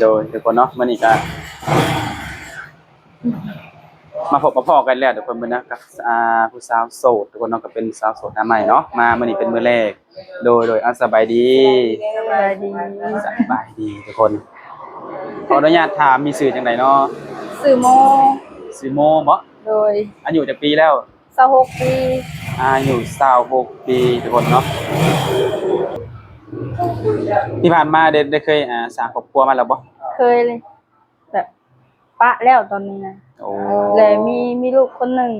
ໂດຍ ທຸກຄົນເນາະ ມື້ນີ້ກະມາພົບມາພໍ້ກັນແລ້ວ ທຸກຄົນເບິ່ງນະ ກັບ ອ່າ ຜູ້ສາວໂສດ ທຸກຄົນເນາະ ກໍເປັນສາວໂສດໜ້າໃໝ່ເນາະ ມາມື້ນີ້ເປັນມື້ແລກ. ໂດຍ ໂດຍ ອ່າ ສະບາຍດີ ສະບາຍດີ ສະບາຍດີທຸກຄົນ. ຂໍອະນຸຍາດຖາມ ມີຊື່ຈັ່ງໃດເນາະ? ຊື່ໂມ. ຊື່ໂມບໍ? ໂດຍ. ອາຍຸຈັກປີແລ້ວ? ຊາວຫົກປີ. ອາຍຸຊາວຫົກປີ ທຸກຄົນເນາະ. ທີ່ຜ່ານມາໄດ້ ໄດ້ເຄີຍ ອ່າ ສ້າງຄອບຄົວມາແລ້ວບໍ? ເຄີຍເລີຍ ແບບປະແລ້ວຕອນນີ້ນະ. ໂອ້ ແລະມີ ມີລູກຄົນໜຶ່ງ.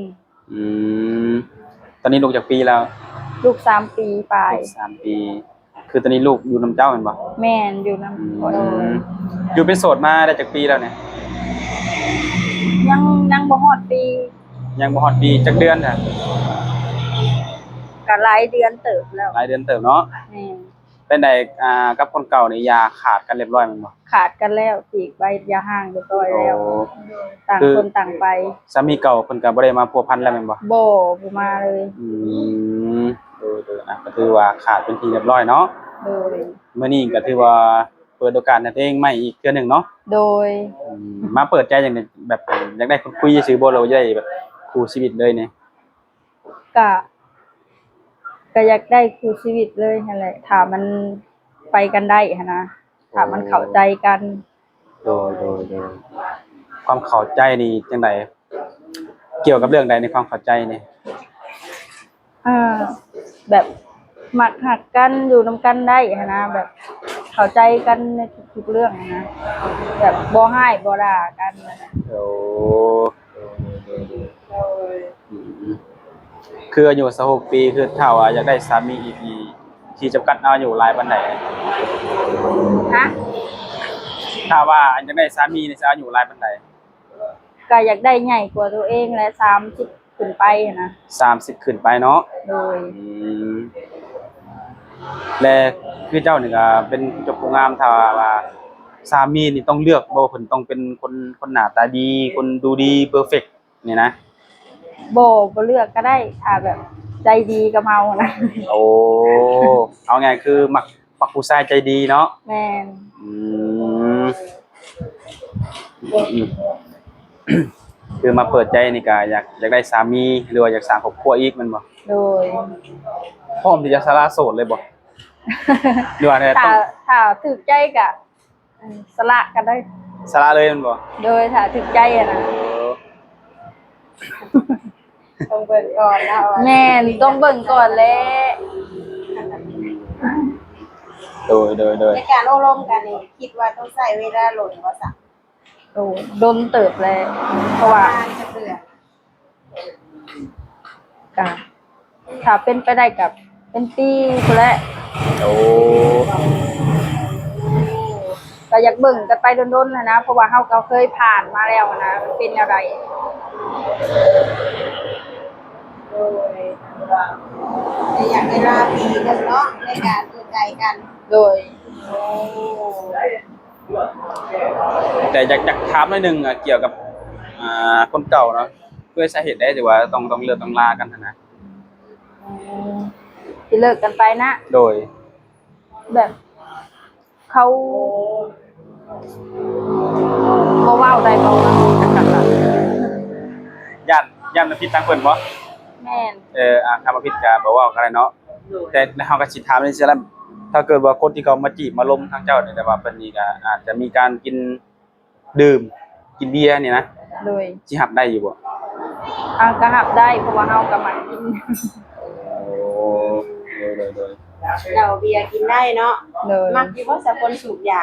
ອືມ ຕອນນີ້ລູກຈັກປີແລ້ວ? ລູກສາມປີປາຍ. ລູກສາມປີ. ຄືຕອນນີ້ລູກຢູ່ນຳເຈົ້າແມ່ນບໍ່? ແມ່ນ ຢູ່ນຳ. ອືມ ຢູ່ເປັນໂສດມາໄດ້ຈັກປີແລ້ວນີ້? ຍັງ ຍັງບໍ່ຮອດປີ. ຍັງບໍ່ຮອດປີ. ຈັກເດືອນນະ? ກະຫຼາຍເດືອນເຕີບແລ້ວ. ຫຼາຍເດືອນເຕີບເນາະ. ແມ່ນ. ເປັນໃດ ອ່າ ກັບຄົນເກົ່ານີ້ ຢ່າຂາດກັນລຽບລ້ອຍແມ່ນບໍ່? ຂາດກັນແລ້ວ ປີກໄວ້ຢ່າຮ້າງລຽບລ້ອຍແລ້ວ. ໂອ້ ຕ່າງຄົນຕ່າງໄປ. ສາມີເກົ່າເພິ່ນກໍບໍ່ໄດ້ມາພົວພັນແລ້ວແມ່ນບໍ່? ບໍ່ ບໍ່ມາເລີຍ. ອືມ ໂດຍໆ ອ່ະ ກໍຖືວ່າຂາດເປັນທີ່ລຽບລ້ອຍເນາະ. ໂດຍ. ມື້ນີ້ກໍຖືວ່າເປີດໂອກາດໃຫ້ຕົວເອງໃໝ່ອີກເທື່ອໜຶ່ງເນາະ. ໂດຍ. ອືມ ມາເປີດໃຈຈັ່ງໃດ ແບບຢາກໄດ້ຄົນຄຸຍຊື່ບໍ່ ຫຼືວ່າຢາກໄດ້ແບບຄູ່ຊີວິດເລີຍນີ້? ກະ ກະຢາກໄດ້ຄູ່ຊີວິດເລີຍຫັ້ນແຫຼະ ຖ້າມັນໄປກັນໄດ້ຫັ້ນນະ ຖ້າມັນເຂົ້າໃຈກັນ. ໂດຍ ໂດຍ ໂດຍ. ຄວາມເຂົ້າໃຈນີ້ຈັ່ງໃດ? ກ່ຽວກັບເລື່ອງໃດໃນຄວາມເຂົ້າໃຈນີ້? ເອີ ແບບມັກຮັກກັນ ຢູ່ນຳກັນໄດ້ຫັ້ນນະ ແບບເຂົ້າໃຈກັນໃນທຸກໆເລື່ອງຫັ້ນນະ ແບບບໍ່ຮ້າຍບໍ່ດ່າກັນ. ໂອ້ ໂດຍ ໂດຍ ໂດຍ ໂດຍ. ອືມ ຄືອາຍຸຊາວຫົກປີ ຄືຖ້າວ່າຢາກໄດ້ສາມີອີກນີ້ ຊິຈຳກັດເອົາອາຍຸຫຼາຍປານໃດ? ຮະ? ຖ້າວ່າຢາກໄດ້ສາມີນີ້ ຊິເອົາອາຍຸຫຼາຍປານໃດ? ກໍຢາກໄດ້ໃຫຍ່ກວ່າຕົວເອງແຫຼະ ສາມສິບຂຶ້ນໄປຫັ້ນນະ. ສາມສິບຂຶ້ນໄປເນາະ. ໂດຍ. ອືມ ແລະ ຄືເຈົ້ານີ້ກໍເປັນເຈົ້າຜູ້ງາມ ຖ້າວ່າສາມີນີ້ຕ້ອງເລືອກບໍ່? ເພິ່ນຕ້ອງເປັນຄົນ ຄົນໜ້າຕາດີ ຄົນດູດີ ເປີເຟັກ ນີ້ນະ? ບໍ່ ບໍ່ເລືອກກໍໄດ້ ຖ້າແບບໃຈດີກັບເຮົານະ. ໂອ້ ເອົາງ່າຍຄືມັກ ມັກຜູ້ຊາຍໃຈດີເນາະ. ແມ່ນ. ອືມ ອືມ ຄືມາເປີດໃຈນີ້ກະຢາກ ຢາກໄດ້ສາມີ ຫຼືວ່າຢາກສ້າງຄອບຄົວອີກແມ່ນບໍ່? ໂດຍ. ພ້ອມທີ່ຈະສະຫຼະໂສດເລີຍບໍ່? ຫຼືວ່າ ຖ້າ ຕ້ອງ ຖ້າຖືກໃຈກະ ເອີ ສະຫຼະກໍໄດ້. ສະຫຼະເລີຍແມ່ນບໍ່? ໂດຍ ຖ້າຖືກໃຈຫັ້ນນະ. ໂອ້ ຕ້ອງເບິ່ງກ່ອນເນາະ. ແມ່ນ ຕ້ອງເບິ່ງກ່ອນແຫຼະ. ໂດຍ ໂດຍ ໂດຍ. ໃນການໂອ້ລົມກັນນີ້ ຄິດວ່າຕ້ອງໃຊ້ເວລາດົນບໍ່ຊະ? ໂດນ ດົນເຕີບແຫຼະ ເພາະວ່າ ປະມານຈັກເດືອນ? ກະ ຖ້າເປັນໄປໄດ້ກະເປັນປີພຸ້ນແຫຼະ. ໂອ້ ກະຢາກເບິ່ງກັນໄປດົນໆຫັ້ນນະ ເພາະວ່າເຮົາກໍເຄີຍຜ່ານມາແລ້ວຫັ້ນນະ ມັນເປັນແນວໃດ. ໂດຍ ກໍຢາກເວລາປີໜຶ່ງເນາະ ໃນການເປີດໃຈກັນ. ໂດຍ. ໂອ້ ແຕ່ຢາກ ຢາກຖາມໜ້ອຍໜຶ່ງ ອາ ກ່ຽວກັບ ອາ ຄົນເກົ່າເນາະ ດ້ວຍສາເຫດໃດທີ່ວ່າຕ້ອງ ຕ້ອງເລີກຕ້ອງລາກັນຫັ້ນນະ? ອືມ ທີ່ເລີກກັນໄປນະ? ໂດຍ. ແບບເຂົາບໍ່ເວົ້າໄດ້ບໍ່? ຢ້ານ ຢ້ານມັນຜິດທາງເພິ່ນບໍ່? ແມ່ນ. ເອີ ອາ ຖ້າບໍ່ຜິດກໍບໍ່ເວົ້າກໍໄດ້ເນາະ. ໂດຍ. ແຕ່ເຮົາກໍຊິຖາມຈັ່ງຊີ້ລະ ຖ້າເກີດວ່າຄົນທີ່ເຂົາມາຈີບມາລົມທາງເຈົ້ານີ້ ແຕ່ວ່າເພິ່ນນີ້ກໍອາດຈະມີການກິນດື່ມ ກິນເບຍນີ້ນະ? ໂດຍ. ຊິຮັບໄດ້ຢູ່ບໍ່? ເຮົາກໍຮັບໄດ້ ເພາະວ່າເຮົາກໍມັກກິນ. ໂອ້ ໂດຍ ໂດຍ ໂດຍ. ເຫຼົ້າເບຍກິນໄດ້ເນາະ? ໂດຍ. ມັກຢູ່ບໍ່ຊະຄົນສູບຢາ?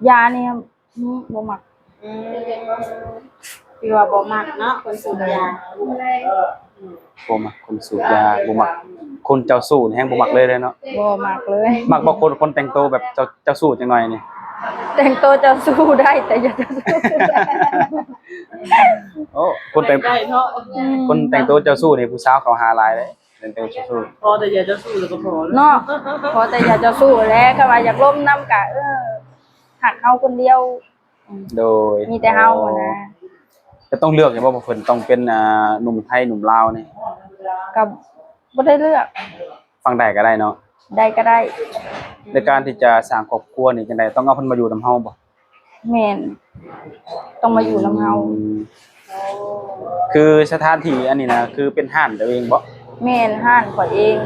ຢານີ້ ອືມ ບໍ່ມັກ. ອືມ ຄືວ່າບໍ່ມັກເນາະ ຄົນສູບຢາ. ບໍ່ມັກຄົນສູບຢາ ບໍ່ມັກຄົນເຈົ້າຊູ້ນີ້ ແຮງບໍ່ມັກເລີຍເນາະ. ບໍ່ມັກເລີຍ. ມັກບໍ່ຄົນ ຄົນແຕ່ງໂຕແບບເຈົ້າ ເຈົ້າຊູ້ຈັກໜ່ອຍນີ້? ແຕ່ງໂຕເຈົ້າຊູ້ໄດ້ ແຕ່ຢ່າເຈົ້າຊູ້. ໂອ້ ຄົນແຕ່ງ ໄດ້ເນາະ. ອືມ ຄົນແຕ່ງໂຕເຈົ້າຊູ້ນີ້ ຜູ້ສາວເຂົາຫາຫຼາຍເດ້. ແຕ່ງໂຕເຈົ້າຊູ້ ພໍແຕ່ຢ່າເຈົ້າຊູ້ແລ້ວກໍພໍເນາະ. ພໍແຕ່ຢ່າເຈົ້າຊູ້ແຫຼະ ຄັນວ່າຢາກລົມນຳກະ ເອີ ຮັກເຮົາຄົນດຽວ. ອືມ ໂດຍ. ມີແຕ່ເຮົາຫັ້ນນະ. ແຕ່ຕ້ອງເລືອກຢູ່ບໍ່ ວ່າເພິ່ນຕ້ອງເປັນ ອ່າ ໜຸ່ມໄທ ໜຸ່ມລາວນີ້? ກໍບໍ່ໄດ້ເລືອກ. ຝັ່ງໃດກໍໄດ້ເນາະ. ໄດ້ກໍໄດ້. ໃນການທີ່ຈະສ້າງຄອບຄົວນີ້ຈັ່ງໃດ ຕ້ອງເອົາເພິ່ນມາຢູ່ນຳເຮົາບໍ່? ແມ່ນ ຕ້ອງມາຢູ່ນຳເຮົາ. ອືມ ຄືສະຖານທີ່ອັນນີ້ນະ ຄືເປັນຮ້ານເຈົ້າເອງບໍ່? ແມ່ນ ຮ້ານຂ້ອຍເອງ.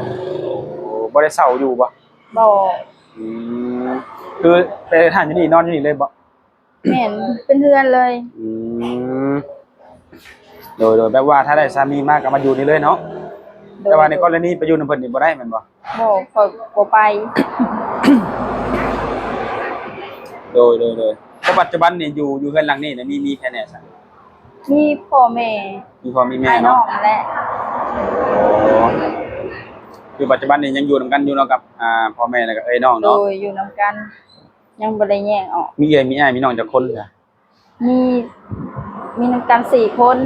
ໂອ້ ບໍ່ໄດ້ເຊົ່າຢູ່ບໍ່? ບໍ່. ອືມ ຄືໄປເຮັດຮ້ານຢູ່ນີ້ ນອນຢູ່ນີ້ເລີຍບໍ່? ແມ່ນ ເປັນເຮືອນເລີຍ. ອືມ ໂດຍໆ ແບບວ່າຖ້າໄດ້ສາມີມາກໍມາຢູ່ນີ້ເລີຍເນາະ. ໂດຍ. ແຕ່ວ່າໃນກໍລະນີໄປຢູ່ນຳເພິ່ນນີ້ບໍ່ໄດ້ແມ່ນບໍ່? ບໍ່ ຂ້ອຍບໍ່ໄປ. ໂດຍໆໆ ແຕ່ປັດຈຸບັນນີ້ຢູ່ ຢູ່ເຮືອນຫຼັງນີ້ນະ ມີ ມີໃຜແດ່ຊະ? ມີພໍ່ແມ່ ມີພໍ່ມີແມ່ເນາະ ອ້າຍນ້ອງແຫຼະ. ອໍ ຄືປັດຈຸບັນນີ້ຍັງຢູ່ນຳກັນຢູ່ເນາະ ກັບ ອ່າ ພໍ່ແມ່ ແລ້ວກໍເອື້ອຍນ້ອງເນາະ. ໂດຍ ຢູ່ນຳກັນ ຍັງບໍ່ໄດ້ແຍກອອກ. ມີເອື້ອຍມີອ້າຍມີນ້ອງຈັກຄົນຊະ? ມີ ມີນຳກັນສີ່ຄົນ.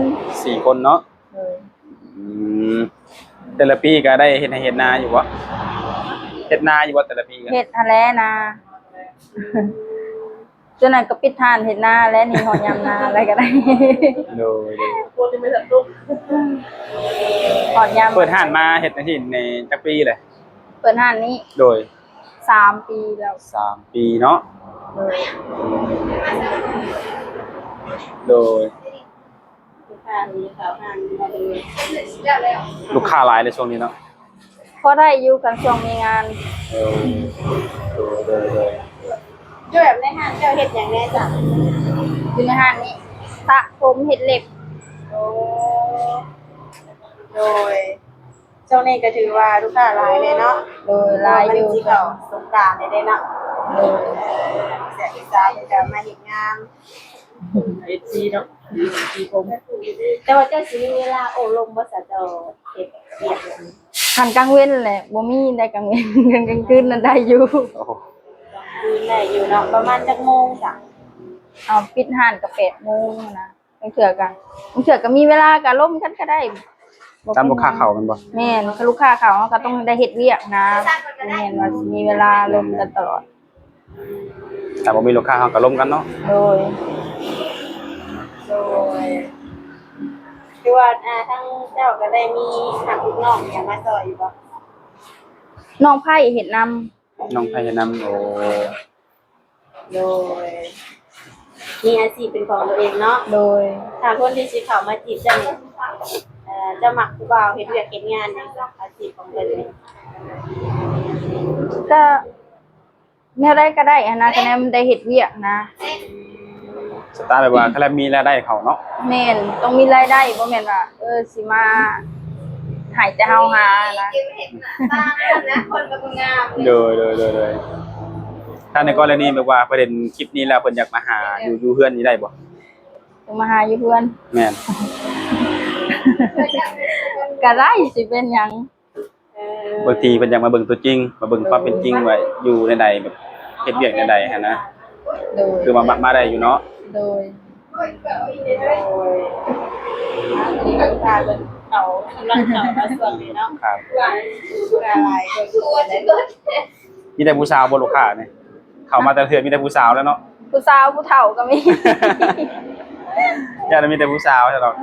ສີ່ຄົນເນາະ. ໂດຍ. ອືມ ແຕ່ລະປີກໍໄດ້ເຮັດໄຮ່ເຮັດນາຢູ່ບໍ່? ເຮັດນາຢູ່ບໍ່ແຕ່ລະປີ? ເຮັດຫັ້ນແຫຼະນາ. ສ່ວນນັ້ນກໍປິດຮ້ານເຮັດນາແຫຼະ ນີ້ຮອດຍາມນາແລ້ວກໍໄດ້. ໂດຍ ໂດຍ. ຮອດຍາມ ເປີດຮ້ານມາເຮັດຈັ່ງຊີ້ນີ້ຈັກປີແລ້ວ? ເປີດຮ້ານນີ້ ໂດຍ ສາມປີແລ້ວ. ສາມປີເນາະ. ໂດຍ ໂດຍ. ລູກຄ້າຫຼາຍໃນຊ່ວງນີ້ເນາະ? ພໍໄດ້ຢູ່ ຄັນຊ່ວງມີງານ. ເອີ ໂດຍ ໂດຍ ໂດຍ. ຢູ່ແບບໃນຮ້ານເຈົ້າເຮັດຫຍັງແດ່ຊະ? ຢູ່ໃນຮ້ານນີ້ ສະຜົມ ເຮັດເລັບ. ໂອ້ ໂດຍ. ຊ່ວງນີ້ກໍຖືວ່າລູກຄ້າຫຼາຍແດ່ເນາະ. ໂດຍ ຫຼາຍຢູ່ ມັນຊິເຂົ້າສົງການແດ່ເນາະ. ໂດຍ. ແຊບອີສານເພິ່ນກໍມາເຮັດງານ ເອັຟຊີເນາະ ເອັຟຊີຜົມ. ແຕ່ວ່າເຈົ້າຊິມີເວລາໂອ້ລົມບໍ່ຊະ ເຈົ້າເຮັດວຽກ? ຄັນກາງເວັນແຫຼະ ບໍ່ມີໄດ໋ກາງເວັນ ຄັນກາງຄືນນັ້ນໄດ້ຢູ່. ໂອ້ ກາງຄືນໄດ້ຢູ່ເນາະ. ປະມານຈັກໂມງຊະ? ເອົາ ປິດຮ້ານກໍແປດໂມງນະ. ບາງເທື່ອກໍ ບາງເທື່ອກໍມີເວລາກໍລົມກັນກໍໄດ້. ຕາມລູກຄ້າເຂົ້າແມ່ນບໍ່? ແມ່ນ ຄັນລູກຄ້າເຂົ້າເຮົາກໍຕ້ອງໄດ້ເຮັດວຽກນະ ບໍ່ແມ່ນວ່າຊິມີເວລາລົມກັນຕະຫຼອດ. ຖ້າບໍ່ມີລູກຄ້າເຮົາກໍລົມກັນເນາະ. ໂດຍ ໂດຍ. ຄືວ່າ ອ່າ ທາງເຈົ້າກໍໄດ້ມີຮັບລູກນ້ອງຫຍັງມາຊ່ອຍຢູ່ບໍ່? ນ້ອງໃພ້ເຮັດນຳ. ນ້ອງໃພ້ເຮັດນຳ. ໂອ້ ໂດຍ. ມີອາຊີບເປັນຂອງຕົວເອງເນາະ. ໂດຍ. ຖ້າຄົນທີ່ຊິເຂົ້າມາຈີບເຈົ້ານີ້ ເອີ ເຈົ້າມັກຜູ້ບ່າວເຮັດວຽກເຮັດງານຫຍັງ? ອາຊີບຂອງເພິ່ນນີ້ ກະແນວໃດກໍໄດ້ຫັ້ນນະ ກະແນວມັນໄດ້ເຮັດວຽກນະ. ສະໄຕລ໌ແບບວ່າ ຄັນແລ້ວມີລາຍໄດ້ເຂົ້າເນາະ. ແມ່ນ ຕ້ອງມີລາຍໄດ້ ບໍ່ແມ່ນວ່າ ເອີ ຊິມາໃຫ້ແຕ່ເຮົາຫານະ. ໂດຍ ໂດຍ ໂດຍ ໂດຍ. ຖ້າໃນກໍລະນີແບບວ່າເພິ່ນເຫັນຄລິບນີ້ແລ້ວ ເພິ່ນຢາກມາຫາຢູ່ ຢູ່ເຮືອນນີ້ໄດ້ບໍ່? ຢາກມາຫາຢູ່ເຮືອນ. ແມ່ນ. ກໍໄດ້ ຊິເປັນຫຍັງ. ເອີ ບາງທີເພິ່ນຢາກມາເບິ່ງຕົວຈິງ ມາເບິ່ງຄວາມເປັນຈິງວ່າຢູ່ແນວໃດ ແບບເຮັດວຽກແນວໃດຫັ້ນນະ. ໂດຍ. ຄືວ່າມາ ມາໄດ້ຢູ່ເນາະ. ໂດຍ. ໂດຍ. ພາເພິ່ນເຂົ້າ ກຳລັງເຂົ້າມາຊ່ວງນີ້ເນາະ. ຄັບ. ຫຼາຍຄົນ ມີແຕ່ຜູ້ສາວບໍ່ລູກຄ້ານີ້? ເຂົ້າມາແຕ່ລະເທື່ອມີແຕ່ຜູ້ສາວແລ້ວເນາະ. ຜູ້ສາວຜູ້ເຖົ້າກໍມີ. ຢ້ານມີແຕ່ຜູ້ສາວຊະດອກ.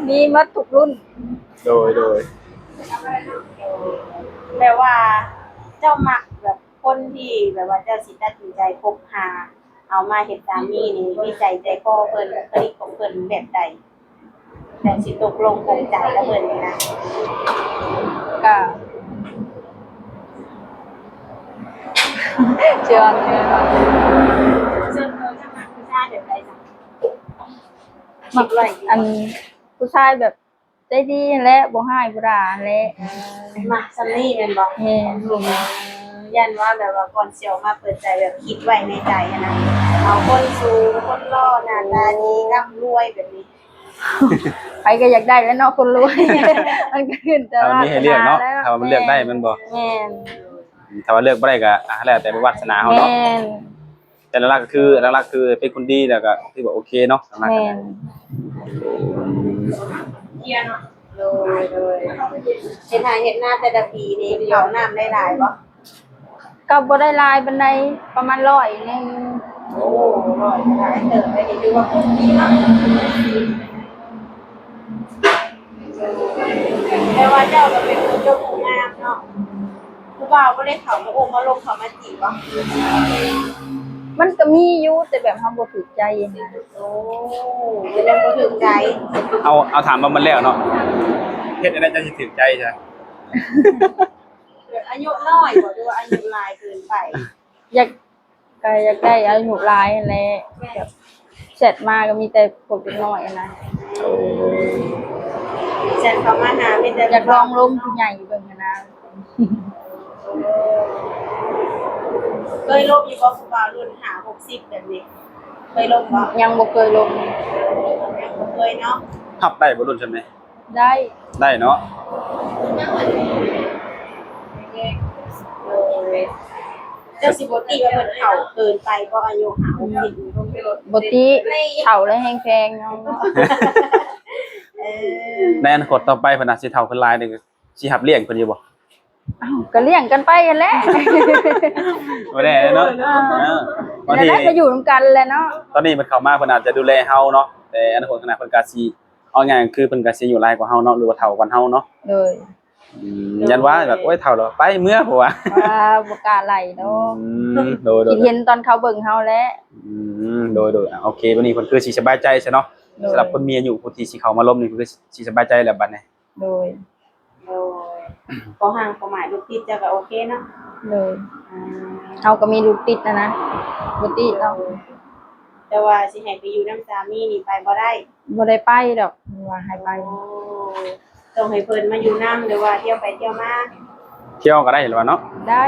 ມີໝົດທຸກລຸ້ນ. ໂດຍ ໂດຍ. ແບບວ່າເຈົ້າມັກແບບຄົນທີ່ແບບວ່າເຈົ້າຊິຕັດສິນໃຈຄົບຫາ ເອົາມາເຮັດສາມີນີ້ ນິໄສໃຈຄໍເພິ່ນ ບຸກຄະລິກຂອງເພິ່ນແບບໃດ? ຈັ່ງຊິຕົກລົງປົງໃຈກັບເພິ່ນນີ້ນະ. ກະ ຊິວ່າ ສ່ວນຕົວເຈົ້າມັກຜູ້ຊາຍແບບໃດຊະ? ມັກ ອັນ ຜູ້ຊາຍແບບໃຈດີຫັ້ນແຫຼະ ບໍ່ຮ້າຍບໍ່ດ່າຫັ້ນແຫຼະ. ມັກຊ່ຳນີ້ແມ່ນບໍ່? ແມ່ນ. ຢ້ານວ່າແບບວ່າກ່ອນຊິອອກມາເປີດໃຈ ແບບຄິດໄວ້ໃນໃຈຫັ້ນນະ ເອົາຄົນສູງ ຄົນຫຼໍ່ ໜ້າຕາດີ ລ່ຳລວຍແບບນີ້. ໃຜກໍຢາກໄດ້ແຫຼະເນາະ ຄົນລວຍ. ມັນກໍຂຶ້ນແຕ່ວ່າມີໃຫ້ເລືອກເນາະ ຖ້າວ່າມັນເລືອກໄດ້ແມ່ນບໍ່? ແມ່ນ. ຖ້າວ່າເລືອກບໍ່ໄດ້ກໍ ອ່າ ແລ້ວແຕ່ວາສະໜາເຮົາເນາະ. ແມ່ນ. ແຕ່ຫຼັກໆກໍຄື ຫຼັກໆຄືເປັນຄົນດີ ແລ້ວກໍຖືວ່າໂອເຄເນາະ. ຫຼັກໆກໍ ແມ່ນ. ໂດຍ ໂດຍ. ເຮັດໄຮ່ເຮັດນາແຕ່ລະປີນີ້ ເຂົ້ານ້ຳໄດ້ຫຼາຍບໍ່? ກໍບໍ່ໄດ້ຫຼາຍປານໃດ ປະມານຮ້ອຍໜຶ່ງ. ໂອ້ ຮ້ອຍ ຫຼາຍເຕີບເລີຍ ຖືວ່າຄົນດີເນາະ. ແຕ່ວ່າເຈົ້າກໍເປັນຄົນຈົບງາມເນາະ. ໂດ ວ່າບໍ່ໄດ້ເຂົ້າມາໂອ້ມາລົມເຂົ້າມາຈີບບໍ່? ມັນກໍມີຢູ່ ແຕ່ແບບເຮົາບໍ່ຖືກໃຈນະ. ໂອ້ ມັນຍັງບໍ່ຖືກໃຈ. ເອົາ ເອົາຖາມວ່າມັນແລ້ວເນາະ ເຮັດຈັ່ງໃດຈັ່ງຊິຖືກໃຈຊະ? ອາຍຸນ້ອຍບໍ່ ຫຼືວ່າອາຍຸຫຼາຍເກີນໄປ? ຢາກ ກໍຢາກໄດ້ອາຍຸຫຼາຍຫັ້ນແຫຼະ ແບບແຊັດມາກໍມີແຕ່ພວກເດັກນ້ອຍຫັ້ນນະ. ໂອ້ ແຊັດເຂົ້າມາຫາມີແຕ່ ຢາກລອງລົມຜູ້ໃຫຍ່ເບິ່ງຫັ້ນນະ. ເຄີຍລົມຢູ່ບໍ່ ຜູ້ບ່າວລຸ້ນຫ້າຫົກສິບແບບນີ້ ເຄີຍລົມບໍ່? ຍັງບໍ່ເຄີຍລົມ. ຍັງບໍ່ເຄີຍເນາະ. ຮັບໄດ້ບໍ່ລຸ້ນຊ່ຳນີ້? ໄດ້ ໄດ້ເນາະ. ເຈົ້າຊິບໍ່ຕິວ່າເພິ່ນເຖົ້າເກີນໄປບໍ່ ອາຍຸຫ້າຫົກສິບ? ບໍ່ຕິ ເຖົ້າແລ້ວແຮງແພງເນາະ. ເອີ ໃນອະນາຄົດຕໍ່ໄປເພິ່ນອາດຊິເຖົ້າຂຶ້ນຫຼາຍນີ້ ຊິຮັບລ້ຽງເພິ່ນຢູ່ບໍ່? ອ້າວ ກໍລ້ຽງກັນໄປຫັ້ນແຫຼະ. ບໍ່ແນ່ເນາະ. ເອີ ບາງທີກໍຢູ່ນຳກັນແຫຼະເນາະ. ຕອນນີ້ເພິ່ນເຂົ້າມາເພິ່ນອາດຈະດູແລເຮົາເນາະ ແຕ່ອະນາຄົດຂ້າງໜ້າເພິ່ນກໍຊິ ເອົາງ່າຍຄືເພິ່ນກໍຊິອາຍຸຫຼາຍກວ່າເຮົາເນາະ ຫຼືວ່າເຖົ້າກວ່າເຮົາເນາະ. ໂດຍ. ອືມ ຢ້ານວ່າແບບ ໂອ້ຍ ເຖົ້າແລ້ວໄປເມືອ ເພາະວ່າ ວ່າບໍ່ກ້າໄລ່ດອກ. ອືມ ໂດຍໆ ຄິດເຫັນຕອນເຂົາເບິ່ງເຮົາແຫຼະ. ອືມ ໂດຍໆ ໂອເຄ ບັດນີ້ເພິ່ນຄືຊິສະບາຍໃຈຊະເນາະ. ໂດຍ. ສຳລັບຄົນມີອາຍຸຜູ້ທີ່ຊິເຂົ້າມາລົມນີ້ ເພິ່ນຄືຊິສະບາຍໃຈແລ້ວບັດນີ້. ໂດຍ. ໂດຍ. ພໍຮ່າງພໍໝາຍລູກຕິດເຈົ້າກໍໂອເຄເນາະ. ໂດຍ. ອ່າ ເຮົາກໍມີລູກຕິດນະນະ ບໍ່ຕິດດອກ. ໂດຍ. ແຕ່ວ່າຊິໃຫ້ໄປຢູ່ນຳສາມີນີ້ໄປບໍ່ໄດ້? ບໍ່ໄດ້ໄປດອກ ວ່າໃຫ້ໄປ. ໂອ້ ຕ້ອງໃຫ້ເພິ່ນມາຢູ່ນຳ ຫຼືວ່າທ່ຽວໄປທ່ຽວມາ? ທ່ຽວກໍໄດ້ແລ້ວເນາະ. ໄດ້.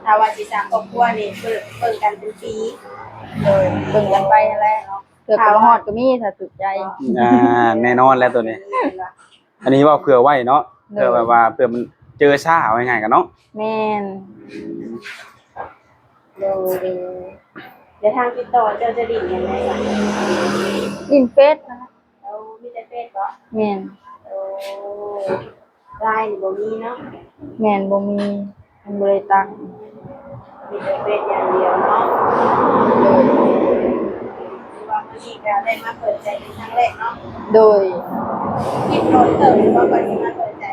ຖ້າວ່າຊິສ້າງຄອບຄົວນີ້ ເບິ່ງ ເບິ່ງກັນເປັນປີ. ໂດຍ. ເບິ່ງກັນໄປຫັ້ນແຫຼະ ເທື່ອກໍບໍ່ຮອດກໍມີ ຖ້າຖືກໃຈ. ອ່າ ແນ່ນອນແລ້ວໂຕນີ້. ອັນນີ້ເວົ້າເຜື່ອໄວ້ເນາະ. ໂດຍ. ເຜື່ອແບບວ່າ ເຜື່ອມັນເຈີຊ້າ ເອົາງ່າຍໆກັນເນາະ. ແມ່ນ. ໂດຍ. ແລ້ວທາງຕິດຕໍ່ເຈົ້າຈະຫຼິ້ນຫຍັງແດ່? ຫຼິ້ນເຟສນະ. ໂອ້ ມີແຕ່ເຟສບໍ? ແມ່ນ. ໂອ້ ລາຍນີ້ບໍ່ມີເນາະ? ແມ່ນ ບໍ່ມີ ຍັງບໍ່ໄດ້ຕັ້ງ. ມີແຕ່ເຟສຢ່າງດຽວເນາະ. ໂດຍ. ຄືວ່າມື້ນີ້ກໍໄດ້ມາເປີດໃຈເປັນຄັ້ງແລກເນາະ. ໂດຍ. ຄິດດົນເຕີບບໍ່ກ່ອນຊິມາເປີດໃຈ?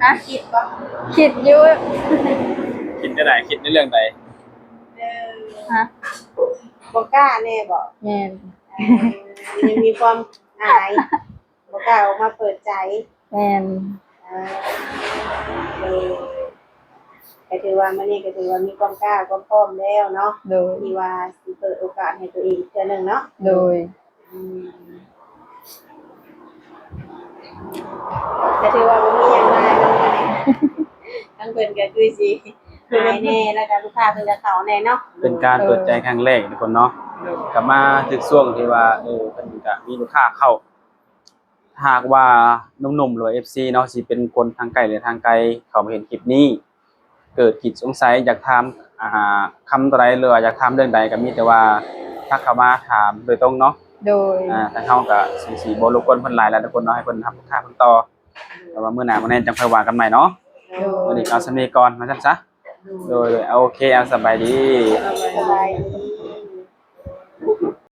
ຮະ? ຄິດບໍ່? ຄິດຢູ່. ຄິດແນວໃດ? ຄິດໃນເລື່ອງໃດ? ເອີ ຮະ? ບໍ່ກ້າແນ່ບໍ? ແມ່ນ. ເອີ ຍັງມີຄວາມອາຍ ບໍ່ກ້າອອກມາເປີດໃຈ. ແມ່ນ. ເອີ ກໍຖືວ່າມື້ນີ້ກໍຖືວ່າມີຄວາມກ້າຄວາມພ້ອມແລ້ວເນາະ. ໂດຍ. ທີ່ວ່າຊິເປີດໂອກາດໃຫ້ຕົວເອງອີກເທື່ອໜຶ່ງເນາະ. ໂດຍ. ອືມ ກໍຖືວ່າບໍ່ມີຫຍັງຫຼາຍເນາະ ທາງເພິ່ນກໍຄືຊິຫາຍແດ່ ແລ້ວກໍລູກຄ້າເພິ່ນກໍເຂົ້າແດ່ເນາະ. ເປັນການເປີດໃຈຄັ້ງແລກທຸກຄົນເນາະ. ໂດຍ. ກໍມາຖືກຊ່ວງທີ່ວ່າ ເອີ ເພິ່ນກໍມີລູກຄ້າເຂົ້າ. ຖ້າຫາກວ່າໜຸ່ມໆ ຫຼືວ່າ ເອັຟຊີ ເນາະ ຊິເປັນຄົນທາງໃກ້ ຫຼື ທາງໄກ ເຂົ້າມາເຫັນຄລິບນີ້ ເກີດຄິດສົງໄສ ຢາກຖາມ ອ່າ ຄຳໂຕໃດ ຫຼືວ່າຢາກຖາມເລື່ອງໃດ ກໍມີແຕ່ວ່າທັກເຂົ້າມາຖາມໂດຍຕົງເນາະ. ໂດຍ. ອ່າ ທາງເຮົາກໍຊິ ຊິບໍ່ລົບກວນເພິ່ນຫຼາຍແລ້ວທຸກຄົນເນາະ ໃຫ້ເພິ່ນຮັບລູກຄ້າເພິ່ນຕໍ່ ແຕ່ວ່າມື້ໜ້າມື້ໃນຈັ່ງຄ່ອຍວ່າກັນໃໝ່ເນາະ. ໂດຍ. ມື້ນີ້ກໍເອົາສ່ຳນີ້ກ່ອນ ວ່າຊັ້ນຊະ. ໂດຍ. ໂດຍ ໂອເຄ ເອົາ ສະບາຍດີ. ສະບາຍດີ.